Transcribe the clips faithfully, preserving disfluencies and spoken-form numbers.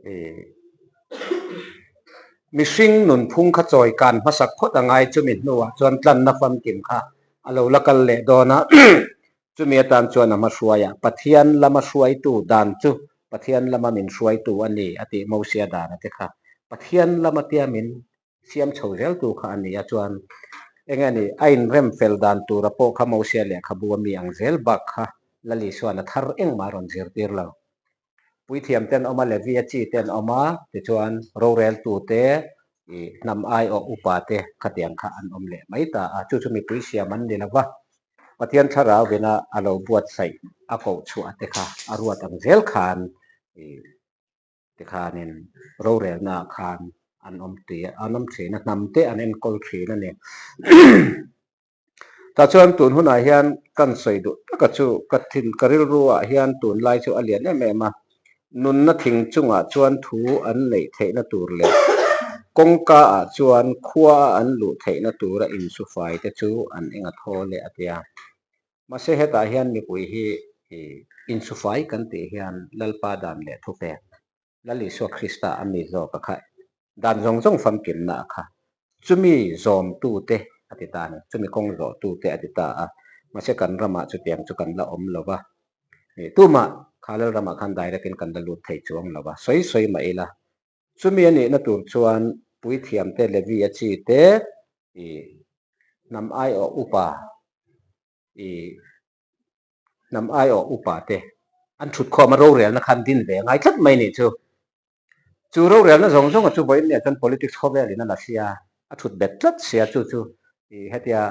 eh, mihring nunphung kha chawi kan hmasak phawt a ngai chu, mi hnuah chuan tlanna famkim kha a lo la kal leh dawn a. Chumi atan chuan a hmahruaia Pathian lama hruaitu dan chu, Pathian lama min hruaitu a ni a tih Mosia dan a te kha, Pathian lama tia min siam chho zel tu kha a ni a chuan, eng nge ni, a inrem fel dan tura pawh kha Mosia lehkhabu a mi ang zel bak kha Lal Isuan a thar engmah a rawn zir tir lo. Puithiam te an awm a, Levi a chi te an awm a, tichuan roreltu te, i, hnam aiawh upa te khatiang kha an awm leh mai ta a, chu chu mipui siam an ni lo va. Pathian Thlarau ina a lo buatsaih, a koh chhuah te kha a ruat ang zel khan, i, tikhanin rorelna khan an awm ti, an awm ṭhin a, hnam te an enkawl ṭhin a ni. Tah chuan tun hunah hian kan sawi duh taka chu ka thin, ka rilruah hian tunlai chu a lian em em a. Nunna thing chungah chuan thu an neih theihna tur leh kawngkaah chuan khua an luh theihna tura insufai te chu an eng a thaw leh a tia. Mahse, hetah hian mipui hi, i, insufai kan tih hian Lalpa dan leh thupek, Lal Isua Krista a mi zawk a kha, dan zawng zawng famkimna a kha, chumi zawmtu te a ti ta a ni, chumi kawng zawhtu te a ti ta a. Mahse, kan ramah chutiang chu kan la awm lo va. I, tumah kha Lal ramah khan direct in kan la lut thei chuang lo va, sawi sawi mah ila. Chumi a nihna tur chuan puithiam te, Levi a chi te, i, hnam aiawh upa, i, hnam aiawh upa te an ṭhut khawm a, rorelna khan din ve ngai tlat mai ni chu. Chu rorelna zawng zawng a chu vawiin nia chuan politics khawvelin a la si a, a ṭhut bet tlat si a chu chu. I, hetia,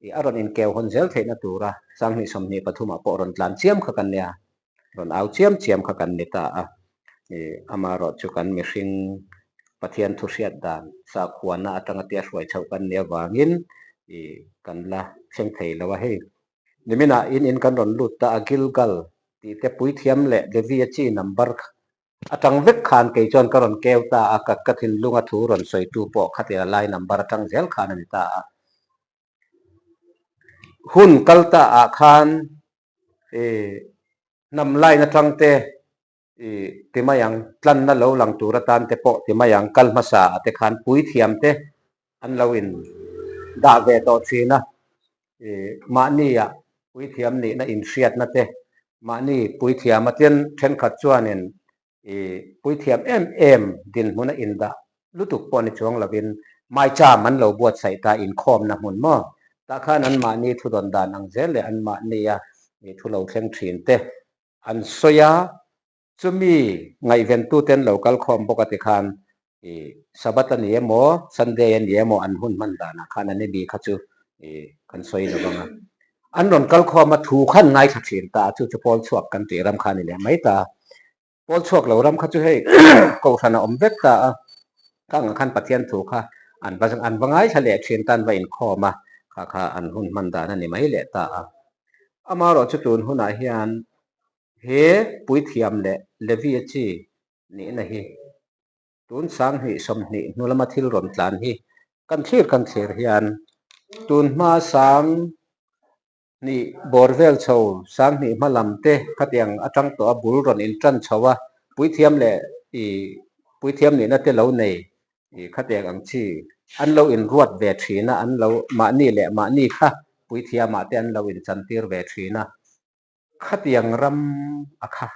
i, a rawn inkeu hawn zel theihna tura sanghnih sawmhnih pathumah pawh rawn tlan chiam kha kan nia, rawn au chiam chiam kha kan ni ta a. I, amaherawhchu kan mihring Pathian thu hriat dan sakhuana aṭanga tia hruai chhoh kan nih avangin, i, kan la thleng thei lo a hei. Nimina in in kan rawn lut ta a, Gilgal tih te, puithiam leh Levi a chi number aṭang vek khan kei chuan ka rawn keu ta a, ka, ka thinlunga thu rawn sawitu pawh khatia lai number aṭang zel khan a ni ta a. Hun kal ta ah khan, eh, hnam laina aṭang te, i, ti mai ang, tlanna lo lang tur atan te pawh ti mai ang, kal hmasa a te khan puithiam te an lo indah ve tawh ṭhin a. I, mahnia puithiam nihna inhriatna te, mahni puithiam a, tian ṭhenkhat chuanin, i, puithiam em em dinhmuna indah lutuk pawh ni chuang lovin, maicham an lo buatsaih ta, inkhawmna hmun maw? Tah khan anmahni thu dawn dan ang zel leh anmahnia, i, thu lo thleng ṭhin te an sawi a, chumi ngaihventu te an lo kal khawm bawk a ti khan, i, Sabbath a ni emaw, Sunday a ni emaw, an hun hman danah khan a ni bik kha chu, i, kan sawi lo vang a. An rawn kal khawm a, thu khan ngaithla ṭhin ta a, chu chu pawl chhuak kan tih ram kha a ni leh mai ta. Pawl chhuak lo ram kha chu hei, kohhran a awm vek ta a. Khang khan Pathian thu kha an va, an va ngaithla leh ṭhin ta, an va inkhawm a, kha kha an hun hman dan a ni mai leh ta a. Amaherawhchu tun hunah hian he puithiam leh Levi a chi nihna hi, tun sanghnih sawmhnih hnu lama thil rawn tlan hi kan thlir kan thlir hian, tun hma sanghnih bawr vel chho, sanghnih hma lam te khatiang aṭang tawh a, bul rawn inṭan chho a, puithiam leh, i, puithiam nihna te lo nei, i, khatiang ang chi an lo inruat ve ṭhin a, an lo, mahni leh mahni kha puithiamah te an lo inchantir ve ṭhin a. Khatiang ram a kha,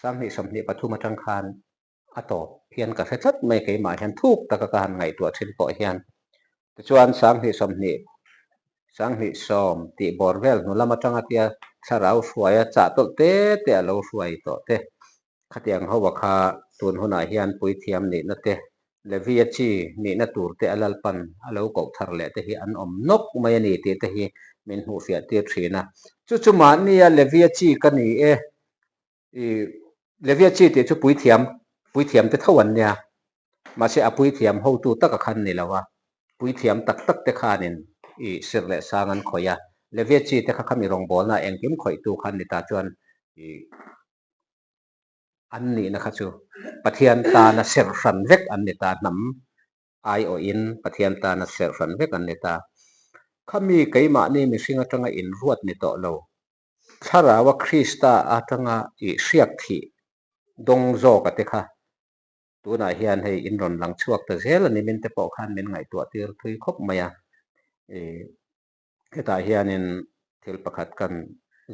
sanghnih sawmhnih pathum aṭang khan a tawp hian ka hre tlat mai, keimah hian thuk taka ka han ngaihtuah ṭhin pawh hian. Tichuan sanghnih sawmhnih, sanghnih sawm tih bawr vel hnu lam aṭanga tia thlarau hruaia chah tawlh te te a lo hruai tawh te, khatiang ho a kha tun hunah hian puithiam nihna te, Levi a chi nihna tur te a Lalpan a lo koh thar leh te hi an awm nawk mai a ni tih te hi min hmuh fiah tir ṭhin a. Chu chu mahnia Levi a chi ka ni e, i, Levi a chi tih chu puithiam, puithiam te tho an nia. Mahse, a puithiam hotu taka khan ni lo a, puithiam tak tak te khanin, i, sir leh sang an khawih a. Levi a chi te kha khami rawngbawlna engkim khawihtu khan ni ta chuan, i, an nihna kha chu Pathian tana serh hran vek an ni ta, hnam aiawhin Pathian tana serh hran vek an ni ta. Khami keimahni mihring aṭanga inruat ni tawh lo, thlarauva Krista aṭanga i hriak thih dawng zawk a te kha, Tunah hian hei in rawn lang chhuak ta zel a ni, min te pawh khan min ngaihtuah tir thui khawp mai a. I, hetah hianin thil pakhat kan,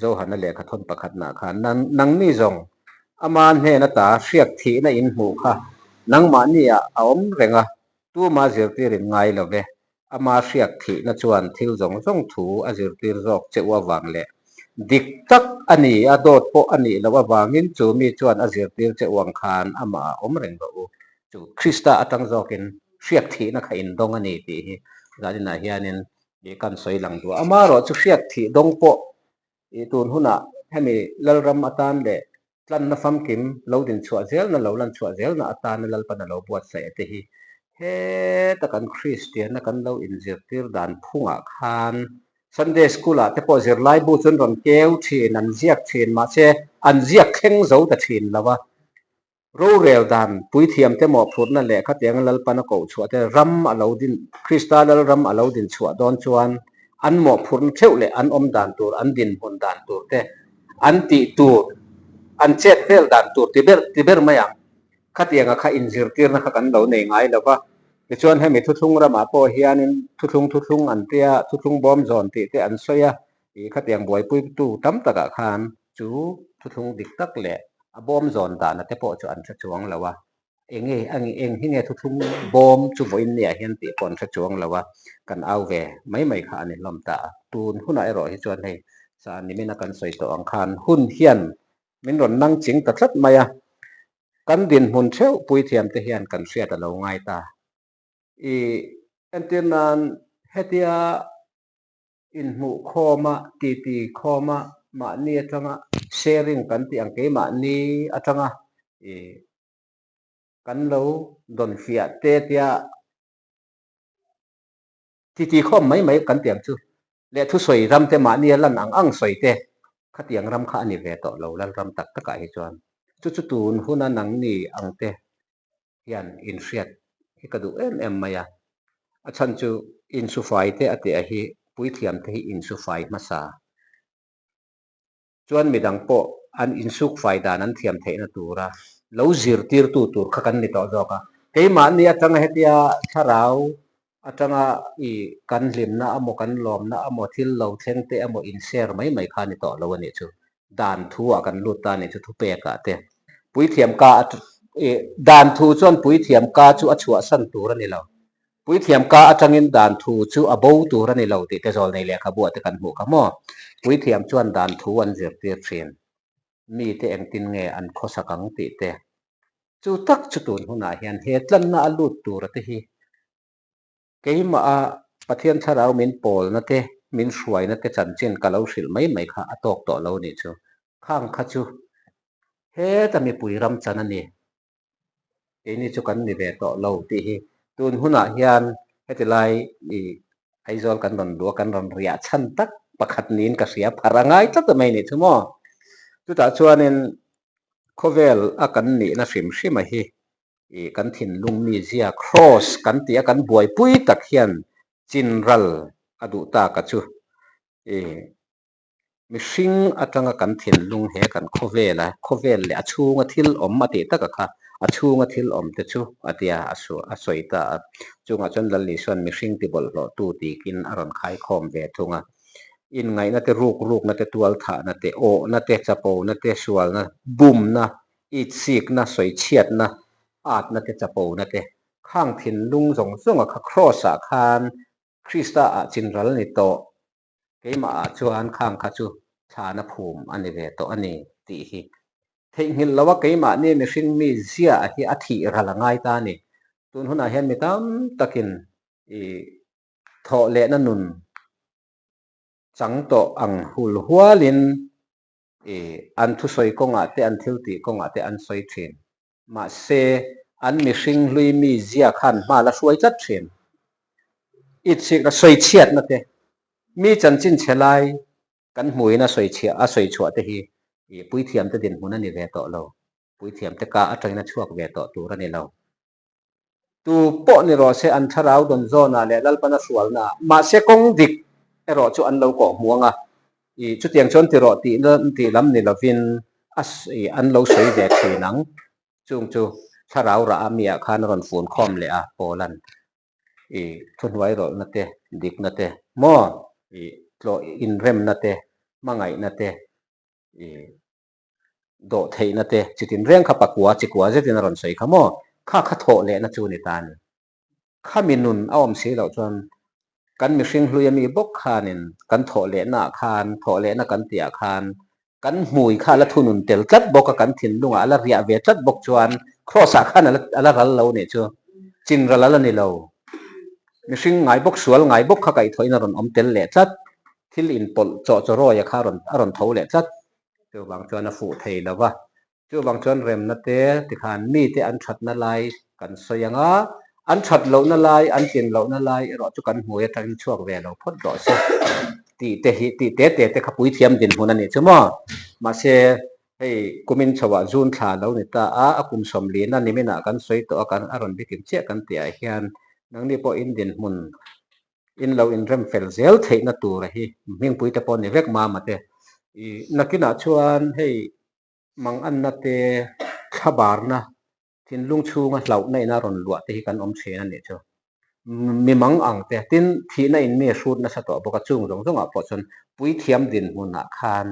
Johana lehkhathawn pakhatna khan, nang, nangni zawng ama hnen ata hriak thihna in hmuh kha nangmahniah a awm reng a, tuma zirtir in ngai lo ve. Ama hriak thihna chuan thil zawng zawng thu a zirtir zawk che u avang leh dik tak a ni a, dawt pawh a nih loh avangin chu mi chuan a zirtir che u ang khan amah a awm reng rawh u. Chu Krista atang zawkin hriak thihna kha in dawng a ni tih hi zaninah hianin i kan sawi lang duh a. Amarawh chu hriak thih dawng pawh i tun hunah hemi lalram atan leh tlanna famkim lo din chhuah zelna, lo lan chhuah zelna atana Lalpan a lo buatsaih a te hi, heta kan Kristianna kan lo inzirtir dan phungah khan Sunday School-ah te pawh zirlaibu chuan rawn keu ṭhin, an ziak ṭhin, mahse, an ziak thleng zo ta ṭhin lo a. Rorel dan, puithiam te mawhphurhna leh khatianga Lalpan a koh chhuah te, ram a lo din, Krista lalram a lo din chhuah dawn chuan, an mawhphurhna theuh leh an awm dan tur, an dinhmun dan tur te, an tih tur, an chet vel dan tur ti ber, ti ber mai ang. Khatianga kha inzirtirna kha kan lo nei ngai lo va. Tichuan hemi thuthlung ramah pawh hianin thuthlung, thuthlung an tia, thuthlung bawm zawn tih te an sawi a. I khatiang buaipuitu tam takah khan chu thuthlung dik tak leh a bawm zawn dana te pawh chu an hre chuang lo a. Eng nge, ang, eng hi nge thuthlung bawm chu vawiin niah hian tih pawh an hre chuang lo a, kan au ve mai mai kha a ni hlawm ta a. Tun hunah erawh hi chuan hei, sa nimina kan sawi tawh ang khan, hun hian min rawn nang ching ta tlat mai a, kan dinhmun theuh puithiam te hian kan hriat a lo ngai ta. I, entir nan hetia inhmuh khawma, titi khawma, mahni atanga sharing kan tih ang, keimahni atanga, i, kan lo dawn fiah te tia, titi khawm mai mai kan tih ang chu. Leh thusawi ram te mahni a lan ang ang sawi te. Khatiang ram kha a ni ve tawh lo, lalram tak takah hi chuan. Chu chu tun huna nangni ang te hian inhriat hi ka duh em em mai a. A chhan chu insufai te a tih a hi, puithiam te hi insufai hmasa. Chuan midang pawh an insukfai dan an thiam theihna tura lo zirtirtu tur kha kan ni tawh zawk a. Keimahni atanga hetia thlarau atanga i kan hlimna emaw, kan lawmna emaw, thil lo thleng te emaw, inshare mai mai kha ni tawh lo a nih chu. Dan thu ah kan lut ta nih chu, thupekah te. Puithiam ka a, i, dan thu chuan puithiam ka chu a chhuahsan tur a ni lo. Puithiam ka atangin dan thu chu a bo tur a ni lo tih te zawlnei lehkhabu ah te kan hmu kha maw. Puithiam chuan dan thu an zirtir ṭhin. Mi te engtin nge an khawsak ang tih te. Chu tak chu tun hunah hian he tlanna a lut tur a te hi, keimah a Pathian thlarau min pawlna te, min hruaina te chanchin ka lo hrilh mai mai kha a tawk tawh lo nih chu. Khang kha chu, heta mipui ram chan a ni. Keini chu kan ni ve tawh lo tih hi. Tun hunah hian heti lai i Aizawl kan rawn duh a, kan rawn riah chhan tak pakhat niin ka hria phar a ngai tlat mai nih chu maw. Chutah chuanin khawvel a kan nihna hrim hrim a hi, i kan thinlung mizia cross kan ti a, kan buaipui tak hian chinral a duh tak a chu. I mihring atanga kan thinlung he kan khawvela, khawvel leh a chhunga thil awm a tih taka kha, a chhunga thil awm te chu a tia a su-, a sawi ta a. Chungah chuan Lal Isuan mihring tibawlhhlawhtu tikin a rawn khaikhawm ve thung a. Inngaihna te, ruk rukna te, tualthahna te, awhna te, chapona te, sualna, bumna, itsikna, sawichhiatna, atna te, chapona te, khang thinlung zawng zawnga kha cross-ah khan Krista-ah chinral ni tawh, keimahah chuan khang kha chu thlana phum a ni ve tawh a ni tih hi theihnghilh lo a, keimahni mihring mizia a hi a thih ral a ngai ta a ni. Tun hunah hian mi tam takin i thawh lehna nun chang tawh ang hul hualin, i, an thusawi kawngah te, an thil tih kawngah te an sawi ṭhin. Mahse, an mihring hlui mizia khan hma la hruai tlat ṭhin. Itsikna, sawichhiatna te, mi chanchin chhe lai kan hmuin a sawi chhia, a sawi chhuah te hi, i, puithiam te dinhmun a ni ve tawh lo. Puithiam te ka atangin a chhuak ve tawh tur a ni lo. Tu pawh ni rawh se, an thlarau dawn zawnah leh Lalpan a hrualnaah, mahse, kawng dik erawh chu an lo kawhhmuh ang a. I, chutiang chuan ti rawh tihna, tih lam ni lovin a s-, i, an lo sawi ve ṭhin ang. Chung chu thlarau rah a mi ah khan a rawn fun khawm leh a, pawl an. I, thuhnuairawlhna te, dikna te, maw? I, tlaw inremna te, hmangaihna te, i, dawh theihna te, chi tin reng kha pakua, chi kua zetin a rawn sawi kha maw? Kha kha thawh lehna chu ni ta ni. Khami nun a awm si loh chuan, kan mihring hlui a mi bawk khanin kan thawh lehna khan, thawh lehna kan tih ah khan, kan hmui kha a la thunun tel tlat bawk a, kan thinlungah a la riah ve tlat bawk chuan, cross ah khan a la, a la ral lo nih chu. Chin ral a la ni lo. Mihring ngai bawk, sual ngai bawk kha kaihthawhin a rawn awm tel leh tlat. Thil inpawlh chawh chaw rawi a kha a rawn, a rawn tho leh tlat. Chuvang chuan a fuh thei lo va. Chuvang chuan remna te tikhan mite an ṭhatna lai kan sawi ang a, an ṭhat lohna lai, an tin lohna lai erawh chu kan hmui aṭangin chhuak ve lo phawt rawh se. Tih te hi, tih te te te kha puithiam dinhmun a nih chu maw? Mahse, hei kumin chhoah June thla lo ni ta a, a kum sawmlina niminah kan sawi tawh a, kan a rawn bikim chiah kan tih ah hian nangni pawh in dinhmun in lo inrem fel zel theihna tura hi hmingpui te pawh ni vek, mama te. I, nakinah chuan hei manganna te, thlabarna, thinlung chhunga hlauhna ina rawn luah te hi kan awm ṭhin a nih chu. Mi mang ang te, tin thihna in mi hrut nasa tawh bawk a, chung zawng zawngah pawh chuan puithiam dinhmunah khan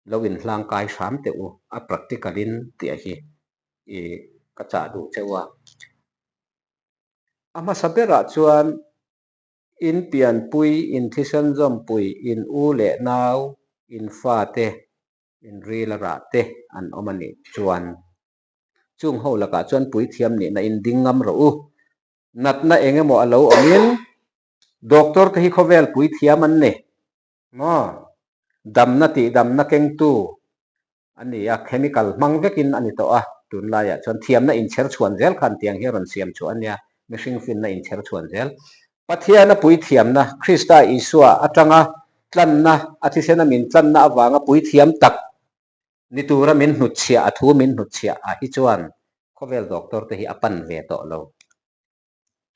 lo inhlang kai hram teh u, a practical-in tih a hi, i, ka chah duh cheu a. A hmasa berah chuan in pianpui, in thisen zawmpui, in u leh nau, in fate, in rila rah te an awm a nih chuan, chung ho lakah chuan puithiam nihna in ding ngam rawh u. Natna eng emaw a lo awmin, doctor te hi khawvel puithiam an ni. Maw? Damna tih, damna kengtu a ni a, chemical hmang vekin a ni tawh a. Tunlaiah chuan thiamna inchher chhuan zel khan tiang hi a rawn siam chhuah a nia, mihring finna inchher chhuan zel. Pathiana puithiamna, Krista Isua aṭanga tlanna, a thisena min tlanna avanga puithiam tak ni tura min hnutchhiah, a thu min hnutchhiah a hi chuan khawvel doctor te hi a pan ve tawh lo.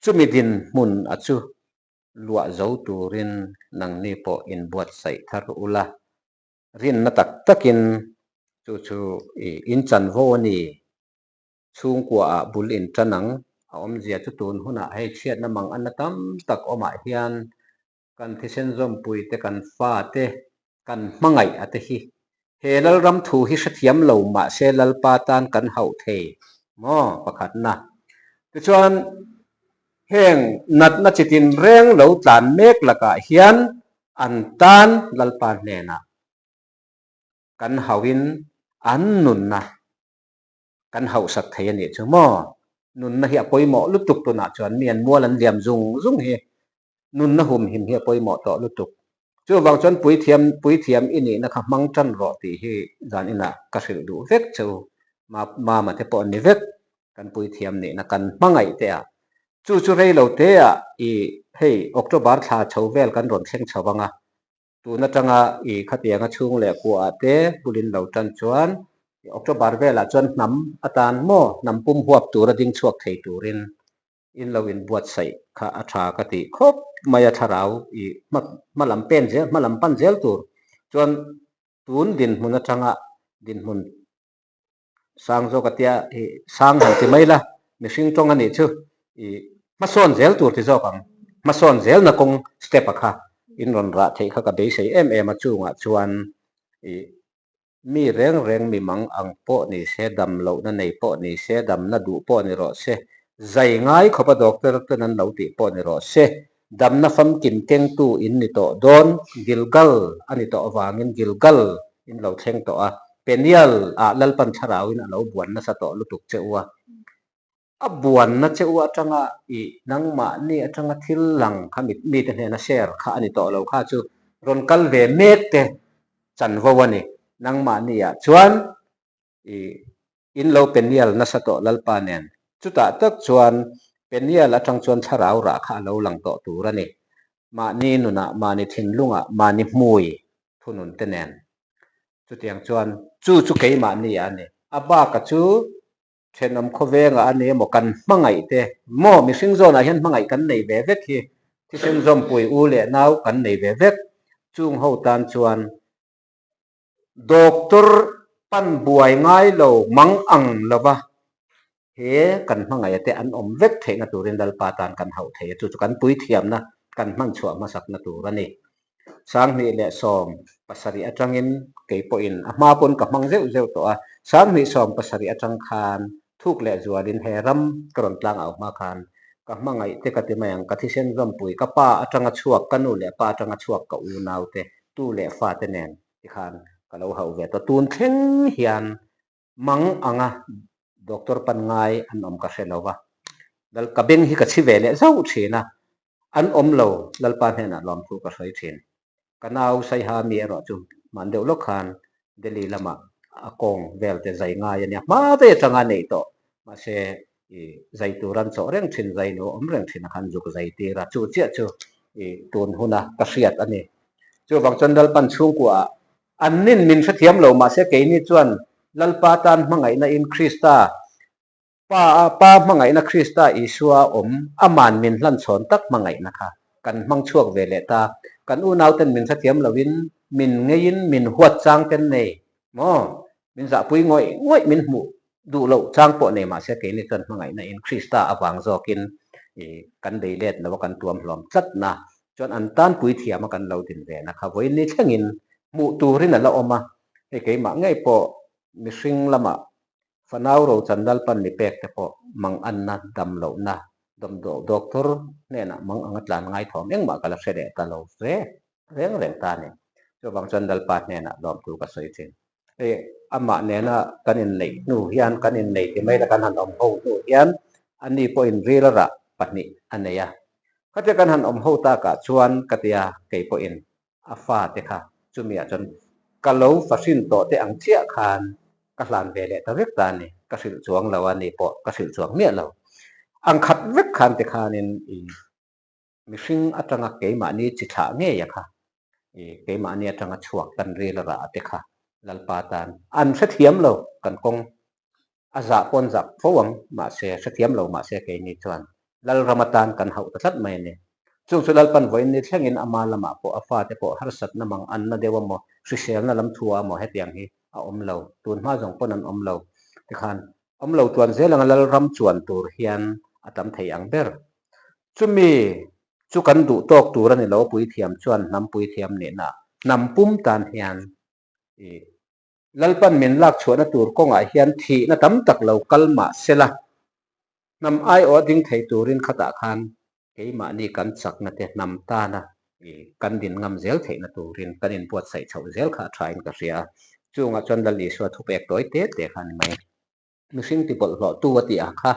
Chumi dinhmun a chu luah zo turin nangni pawh inbuatsaih thar ula. Rinna tak takin chu chu i, in chanvo a ni. Chhungkuaah bul in ṭan ang a awmzia chu tun hunah hei chhiatna manganna tam tak awmah hian kan thisen zawmpui te, kan fate, kan hmangaih a te hi he lalram thu hi hrethiam lo mah se, Lalpa tan kan hauh thei maw, pakhatna. Tichuan heng natna chi tin reng lo tlan mek lakah hian an tan Lalpa hnenah kan hauhin an nunna kan hauhsak thei a nih chu maw? Nunna hi a pawimawh lutuk, tunah chuan mi an mual an liam zung zung hi, nunna humhim hi a pawimawh tawh lutuk. Chuvang chuan puithiam, puithiam i nihna kha hmang ṭan rawh tih hi zaninah ka hrilh duh vek cheu. Ma, mama te pawh ni vek, kan puithiam nihna kan hmangaih te a. Chu chu rei lo te a, i, hei October thla chho vel kan rawn thleng chho ang a. Tun aṭanga i khatianga chhung leh kuaah te bulin lo ṭan chuan, October velah chuan hnam atan maw, hnam pum huap tura ding chhuak thei turin in lo inbuatsaih kha a ṭha ka tih khawp mai a, thlarau i hma, hma lam pen zel, hma lam pan zel tur. Chuan tun dinhmun aṭanga dinhmun sang zawk a tia, i, sang han ti mai la, mihring ṭawng a nih chu, i, hmasawn zel tur ti zawk ang, hmasawn zelna kawng step a kha in rawn rah theih kha ka beisei em em a. Chungah chuan, i, mi reng reng mi mang ang pawh ni se, dam lohna nei pawh ni se, damna duh pawh ni rawh se, zai ngai khawpa doctor ten an lo tih pawh ni rawh se, damna famkim kengtu in ni tawh dawn, Gilgal a ni tawh avangin Gilgal in lo thleng tawh a, Peniel ah Lalpan thlarauin a lo buan nasa tawh lutuk che u a. A buanna che u aṭanga i nangmahni aṭanga thil lang kha mi, mite hnena share kha a ni tawh lo kha chu rawn kal ve mek te chanvo a ni. Nangmahni ah chuan i in lo Peniel nasa tawh Lalpa nen. Chutah tak chuan Peniel aṭang chuan thlarau rah kha a lo lang tawh tur a ni. Mahni nunah, mahni thinlungah, mahni hmui thunun te nen. Chutiang chuan chu chu keimahni a ni. A baka chu ṭhenawm khawvenga a ni emaw kan hmangaih te. Maw mihring zawnah hian hmangaih kan nei ve vek hi. Thisen zawmpui u leh nau kan nei ve vek. Chung ho tan chuan doctor pan buai ngai lo, mang ang lova he kan hmangaia te an awm vek theihna turin Lalpa tan kan hauh thei a, chu chu kan puithiamna, kan hman chhuah hmasakna tur a ni. Sanghnih leh sawm pasarih aṭangin kei pawhin a hma pawn ka hmang zeuh zeuh tawh a, sanghnih sawm pasarih aṭang khan thuk leh zualin he ram ka rawn tlang a hma khan ka hmangaih te ka ti mai ang, ka thisen zawmpui, ka pa aṭanga chhuak, ka nu leh pa aṭanga chhuak, ka unau te, tu leh fa te nen ti khan ka lo hauh ve tawh. Tun thleng hian mang anga doctor pan ngai an awm ka hre lo va. Lal ka beng hi ka chhi ve leh zauh ṭhin a, an awm lo, Lalpa hnenah lawmthu ka sawi ṭhin. Ka nau Saihami erawh chu hman deuh lawk khan Delhi lamah a kawng vel te zai ngai a nia, hma ve aṭanga nei tawh. Mahse, i, zai tur an chawh reng ṭhin, zai lo awm reng ṭhin a khan zuk zai tir a, chu chiah chu, i, tun huna ka hriat a ni. Chuvang chuan Lalpan chhungkuaah an nin min hrethiam lo, mahse keini chuan Lalpa tan hmangaihna in Krista pa, pa hmangaihna Krista Isua awm, aman min hlan chhawn tak hmangaihna kha kan hmang chhuak ve leh ta, kan unauten min hrethiam loin, min ngeiin, min huat chang ten nei maw, min zahpui ngawih ngawih, min hmuh duh loh chang pawh nei, mahse keini chuan hmangaihna in Krista avang zawkin, i, kan bei let lo a, kan tuam hlawm tlatna, chuan an tan puithiama kan lo din ve na kha vawiin ni thlengin hmuh turin a la awm a. Hei keimah ngei pawh mihring lamah fanau rochan Lalpan mi pek te pawh manganna, dam lohna, damdawi doctor hnenah mang anga tlan ngai thawm engmah ka la hre leh ta lo ve reng reng ta a ni. Chuvang chuan Lalpa hnenah lawmthu ka sawi ṭhin. E, amah nena kan inneih hnu hian, kan innei ti mai la, kan han awm ho hnu hian ani pawh in ril a rah pahnih a nei a. Khatia kan han awm ho takah chuan ka tia, kei pawhin a fate kha, chumi ah chuan ka lo fahrin tawh te ang chiah khan ka hlan ve leh ta vek ta a ni, ka hrilh chuang lo a ni pawh, ka hrilh chuang miah lo. Ang khat vek khan te khanin, i, mihring aṭanga keimahni chi thlah ngei a kha, i, keimahni aṭanga chhuak kan ril a rah a te kha, Lalpa tan an hrethiam lo, kan kawng a zah pawn zak fo ang, mahse hrethiam lo, mahse keini chuan Lalram atan kan hauh ta tlat mai a ni. Chung chu Lalpan vawiin ni thlengin ama lamah pawh, a fate pawh harsatna, manganna deuh a maw, hriselna lam thu a maw, hetiang hi a awm lo, tun hma zawng pawn an awm lo. Tikhan awm lo tuan zel anga, Lalram chuan tur hian a tam thei ang ber. Chumi chu kan duh tawk tur a ni lo, puithiam chuan hnam puithiam nihna, hnam pum tan hian, i, Lalpan min lak chhuahna tur kawngah hian thihna tam tak lo kal mah sela, hnam aiawh ding thei turin khatah khan keimahni kan chakna te hnam tana, i, kan din ngam zel theihna turin kan inbuatsaih chhoh zel kha a ṭhain ka hria. Chungah chuan Lal Isua thupek tawi te te kha a ni mai. Mihring tibawlhhlawhtu a tih ang kha,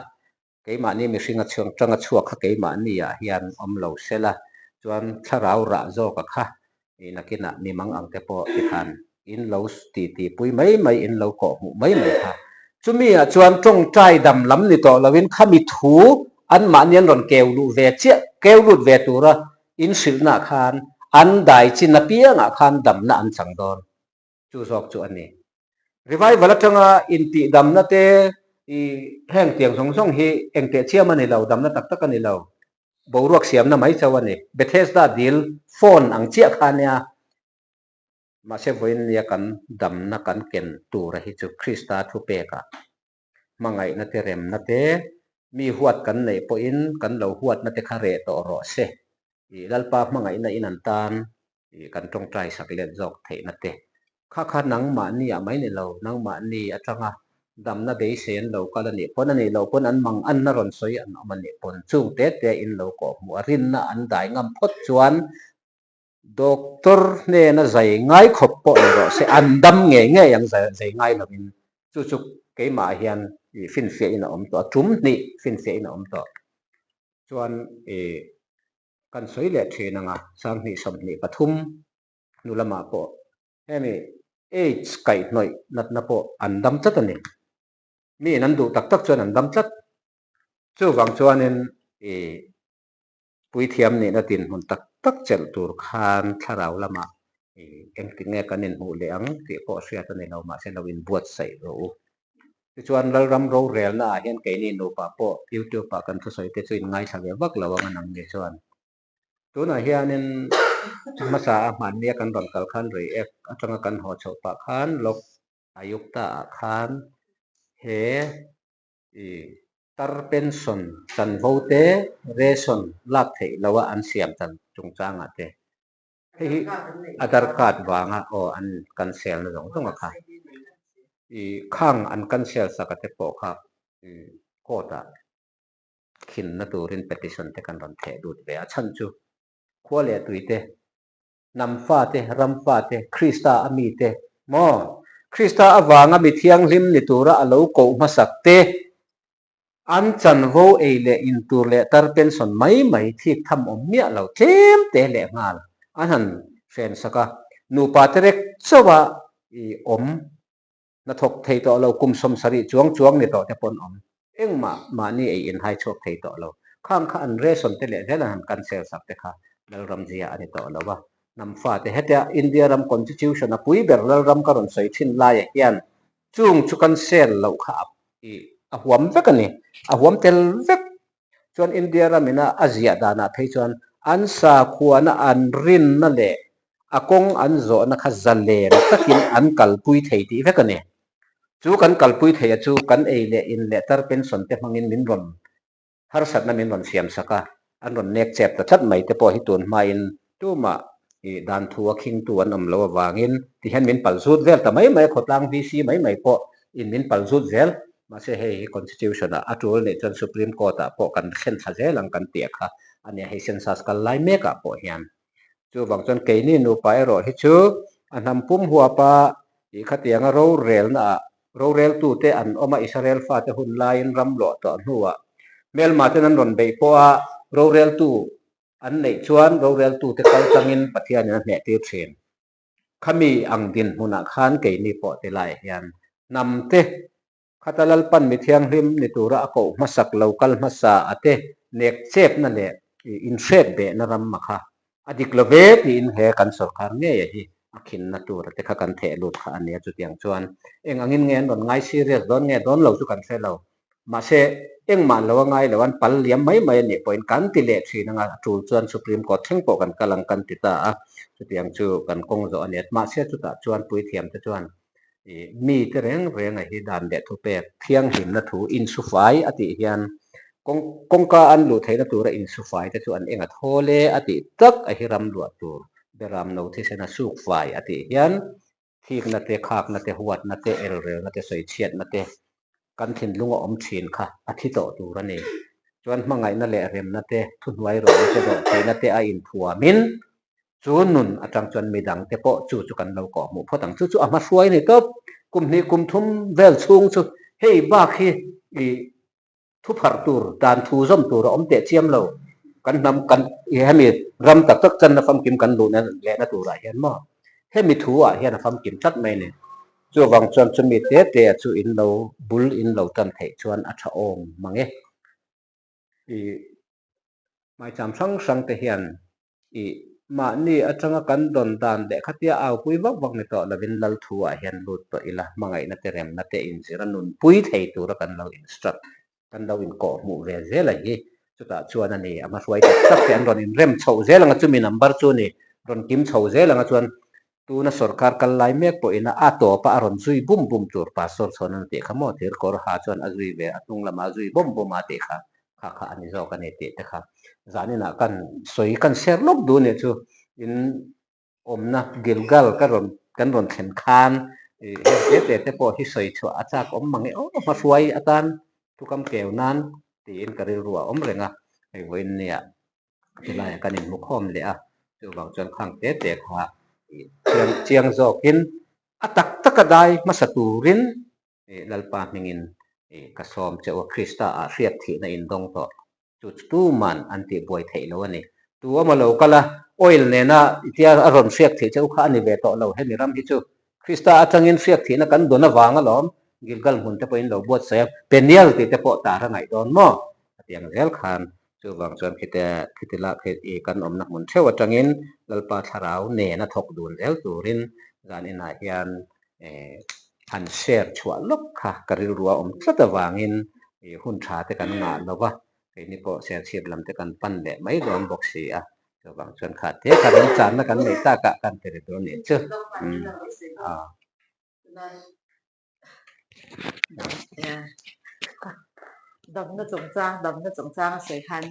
keimahni mihring aṭanga chhuak kha keimahni ah hian awm lo sela, chuan thlarau rah zawka kha, i, nakinah mi mang ang te pawh tikhan in lo titipui mai mai, in lo kawhhmuh mai mai kha. Chumi ah chuan ṭawngṭai dam lam ni tawh lovin, khami thu anmahni an rawn keu luh ve chiah, keu lut ve tura in hrilhna khan an dai chin apiangah khan damna an chang dawn. Chu zawk chu a ni. Revival aṭanga intihdamna te, i, heng tiang zawng zawng hi engteh chiam a ni lo, damna tak tak a ni lo. Boruak siamna mai chauh a ni. Bethesda dil phone ang chiah kha nia. Mahse, vawiin nia kan damna kan ken tura hi chu Krista thupekah hmangaihna te, remna te, mi huat kan neih pawhin kan lo huatna te kha reh tawh rawh se. I, Lalpa hmangaihna in an tan, i, kan ṭawngṭai sak let zawk theihna te kha kha nangmahni ah mai ni lo, nangmahni aṭanga damna beisei an lo kal a nih pawn, a nih loh pawn an manganna rawn sawi an awm a nih pawn, chung te te in lo kawhhmuh a, rinna an dai ngam phawt chuan doctor hnena zai ngai khawp pawh ni rawh se, an dam ngei ngei ang, zai, zai ngai lovin. Chu chu keimah hian, i, finfiah in a awm tawh, a tum hnih finfiah in a awm tawh. Chuan, i, kan sawi leh ṭhin anga, sanghnih sawmhnih pathum hnu lamah pawh hemi AIDS kaihhnawih natna pawh an dam tlat a ni. Miin an duh tak tak chuan an dam tlat. Chuvang chuanin, i, puithiam nihna dinhmun tak tak chelh tur khan thlarau lamah, i, engtin nge kan inhmuh leh ang tih pawh hriat a ni lo, mahse, lo inbuatsaih rawh u. Tichuan, Lalram rorelna ah hian keini nupa pawh YouTube ah kan thusawi te chu inngaithla ve vak lo ang a nang ni chuan. Tunah hianin hmasa a hmannia kan rawn kal khan, Reiek aṭanga kan haw chhoh pah khan, Lok Ayukta ah khan he, i, tar pension, chanvo te, ration lak theih loa an siam chan chungchanga te, hei hi Aadhaar card vanga aw an cancel na zawng zawng a kha. I khang an cancel sak a te pawh kha, i, court-a khinna turin petition te kan rawn theh lut ve a. Chhan chu khua leh tui te, hnam fa te, ram fa te, Krista a mi te maw, Krista avanga mi thianghlim ni tura a lo ko hmasak te, an chanvo ei leh in tur leh tar pension mai mai thik tham awm miah lo tlem te leh nghal an han hrensak a. Nupa te rek chauha i awm na thawk thei tawh lo, kum sawmsarih chuang chuang ni tawh te pawn awm. Engmah mahni ei inhai chhuak thei tawh lo. Khang kha an ration te leh vel an han cancel sak te kha Lalram zia a ni tawh lo a. Hnam fa te, hetia India ram constitution a pui ber Lalram ka rawn sawi ṭhin laia hian chung chu cancel loh kha a, i, a huam vek a ni. A huam tel vek. Chuan India ramina a ziah danah phei chuan an sakhuana, an rinna leh a kawng an zawhna kha zalen takin an kalpui thei tih vek a ni. Chu kan kalpui thei a chu kan ei leh in leh tar pension te hmangin min rawn harsatna min rawn siam sak a, an rawn nek chep ta tlat mai te pawh hi tun hmain tumah i dan thu a khingtu an awm lo avangin, ti hian min pal zut vel ta mai mai, khawtlang V C mai mai pawh in min pal zut zel. Mahse, hei hi constitution-a a tul nih chuan Supreme Court-ah pawh kan thlen thla zel ang kan tih a kha a nia, hei census kal lai mekah pawh hian. Chuvang chuan keini nupa erawh hi chu a hnam pum huapa i khatianga rorelnaah, roreltute an awm a, Israel fate hun laiin ram lawh tawh hnuah hmelma ten an rawn beih pawh a, roreltu an neih chuan roreltute kal tlangin Pathianin a hnehtir ṭhin. Khami ang dinhmunah khan keini pawh te lai hian hnam te khata Lalpan mi thianghlim ni tura a koh hmasak lo kal hmasa a te nek chepna leh i inhriat behna ram ma kha a dik lo ve tiin he kan sorkar ngeia hi a khinna tura te kha kan theh lut kha a nia. Chutiang chuan eng angin nge an rawn ngai serious dawn nge dawn lo chu kan hre lo. Mahse, engmah lo a ngai lo, an pal liam mai mai a nih pawhin kan ti leh ṭhin anga, a tul chuan Supreme Court thleng pawh kan kal ang kan ti ta a, chutiang chu kan kawng zawh a ni. Mahse, chutah chuan puithiam te chuan, i, mi te reng reng a hi dan leh thupek thianghlimna thu insufai a tih hian, kawng, kawngka an luh theihna tura insufai te chu an eng a thaw le a tih tak a hi ram luah tur, beram no thisena sukfai a tih hian, thikna te, khakna te, huatna te, elrelna te, sawichhiatna te, kan thinlung a awm ṭhin kha a thi tawh tur a ni. Chuan hmangaihna leh remna te, thuhnuairawhna te, rawhtheihna te a inthuamin, chu nun aṭang chuan midang te pawh chu chu kan lo kawhhmuh phawt ang. Chu chu a hmahruai ni tawp. Kum hnih kum thum vel chhung chu hei bak hi i thu pharh tur, dan thu zawm tur a awm teh chiam lo. Kan hnam, kan, i, hemi ram tak tak channa famkim kan luhna lehna turah hian maw, hemi thuah hian a famkim tlat mai ni. Chuvang chuan chumi te te a chu in lo bul, in lo tan theih chuan a ṭha awm mang e. I, hmaicham hrang hrang te hian i, mahni aṭanga kan dawn dan leh khatia aupui vak vak ni tawh lovin lal thuah hian lut tawh ila, hmangaihna te, remna te inzira nunpui thei tura kan lo instruct, kan lo inkawhhmuh ve zel a hi. Chutah chuan a ni, a hmahruai tak tak te an rawn inrem chhoh zel anga, chumi number chu ni, rawn kim chhoh zel anga chuan tuna sorkar kal lai mek pawhin a tawpa a rawn zui bum bum tur pastor chhuahna tih kha maw, thir kawr ha chuan a zui ve, a hnung lama a zui bum bum a tih kha, kha kha a ni zawk a ni tih te kha zaninah kan sawi, kan share lawk duh nih chu. In awmna Gilgal ka rawn, kan rawn thlen khan, i, heng te te te pawh hi sawi chhuah a chak awm mang e, aw, hmahruai atan thukam keu nan tiin ka rilru a awm reng a, hei vawiin nia, ti laia kan inhmu khawm leh a, chuvang chuan khang te te kha, i, chiang, chiang zawkin a tak taka dai hmasa turin, i, Lalpa hmingin, i, ka sawm che u a, Krista-a hriat thihna indawng tawh chu chu tuman an tih buai theih lo a ni. Tu awm a lo kal a, oil nena i tia a rawn hriat theih che u kha a ni ve tawh lo, hemi ram hi chu Krista aṭangin hriat thihna kan dawn avang alawm, Gilgal hmun te pawhin lo buatsaih a, Peniel tih te pawh tar a ngaih dawn maw? A tiang zel khan, chuvang chuan khite, khitila, khi, i, kan awmna hmun theuh aṭangin Lalpa thlarau nena thawk dun zel turin zaninah hian, eh, han share chhuah lawk kha ka rilru a awm tlat avangin, i, hun ṭha te kan ngah lo va, keini pawh share chhip lam te kan pan leh mai dawn bawk si a, chuvang chuan kha te kha remchanna kan neih takah kan ti ri tur a nih chu. Mm. Ah. Damna chungchang, damna chungchang a sawi khan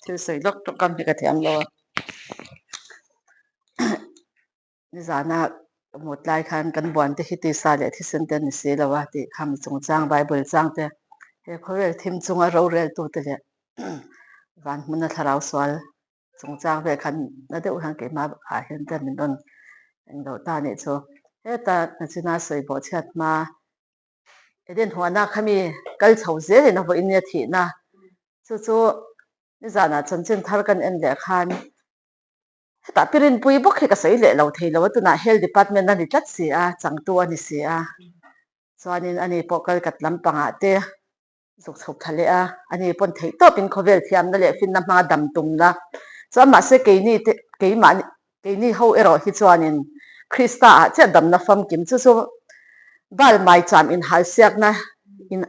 thil sawi lawk ṭawk kan hre ka thiam lo a. Nizana mut lai khan kan buan te hi tisa leh thisen te ni si lo a, tih kha mi chungchang Bible chang te, he khawvel thim chunga roreltu te leh van hmuna thlarau sual chungchang vel khan na deuh han keima a hian te min rawn eng lo ta nih chu. Heta nachina sawi bawh chhiat hma Eden huana khami kal chho zel in a vawiin nia thihna. Chu chu nizana chanchin thar kan en leh khan, hetah pirinpui bawk hi ka sawi leh lo thei lo a, tunah health department a ni tlat si a, changtu a ni si a. Chuanin ani pawh kal kat lampangah te zuk chhuk thla leh a, ani pawn theih tawpin khawvel thiamna leh finna hmanga dam tumna. Chuan mahse keini te, keimah, keini ho erawh hi chuanin Krista ah chiah damna famkim chu chu bal maicham inhal siakna in,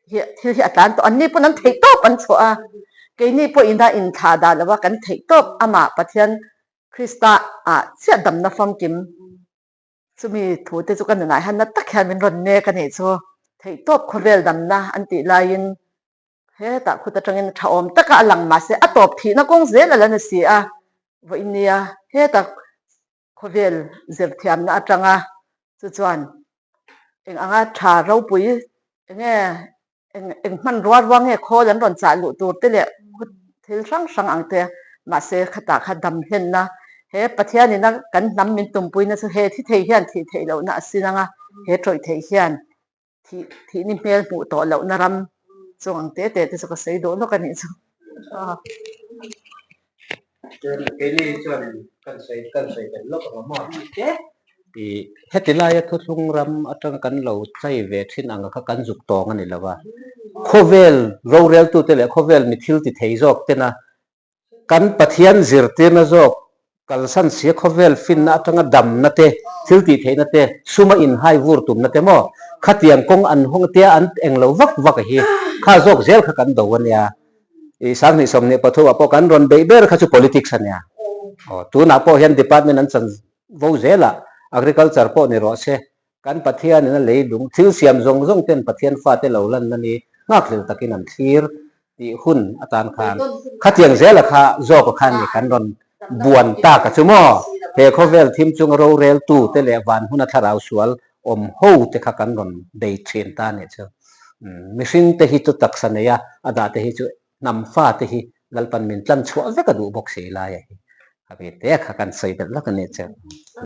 hi, thil hi a tlan tawh. Anni pawn an theih tawp an chhuah a, keini pawh ina inthlada lo a, kan theih tawp amah Pathian Krista ah chiah damna famkim. Chumi thu te chu ka nunah hian na tak hian min rawn mek a nih chu. Theih tawp khawvel damna an tih laiin, hetah khut aṭangin ṭha awm taka a lang, mahse a tawp thihna kawng zel a la ni si a. Vawiin nia hetah khawvel zirthiamna aṭanga chu chuan eng anga ṭha ropui eng nge eng, eng hmanrua ruang nge khawl an rawn chah luh tur te leh thil hrang hrang ang te, mahse khatah kha dam hlenna, he Pathianin a kan hnam min tumpuina chu he thi thei hian thih theih lohna a sin anga, he ṭawih theih hian thih, thih ni hmel hmuh tawh lohna ram chuang ang te te te chu ka sawi duh lawk a nih chu. Chuan keini chuan kan sawi, kan sawi tel lawk ang a maw? I, heti laia thuthlung ram aṭanga kan lo chai ve ṭhin ang kha kan zuk tawng a ni lo va. Khawvel roreltu te leh khawvel mi thil ti thei zawk tena kan Pathian zirtirna zawk, kalsan sia khawvel finna aṭanga damna te, thil tih theihna te, suma inhai vur tumna te maw, khatiang kawng an hawng tia an eng lo vak vak a hi, kha zawk zel kha kan do a nia. I, sanghnih sawmhnih pathum ah pawh kan rawn beih ber kha chu politics a nia. Aw, tunah pawh hian department an chan vo zel a, agriculture pawh ni rawh se, kan Pathianin a leilung, thil siam zawng zawng ten Pathian fate lo lanna ni, nghakhlel takin an thlir tih hun atan khan, khatiang zela kha zawk a khan ni kan rawn buan tak a chu maw? He khawvel thim chunga roreltu te leh van hmuna thlarau sual awm ho te kha kan rawn bei ṭhin ta nih chu. Um, mihring te hi chu taksa nei a, a dah te hi chu hnam fa te hi Lalpan min tlan chhuah vek a duh bawk si lai a hi. A mi te kha kan sawi belh lawk a nih chu.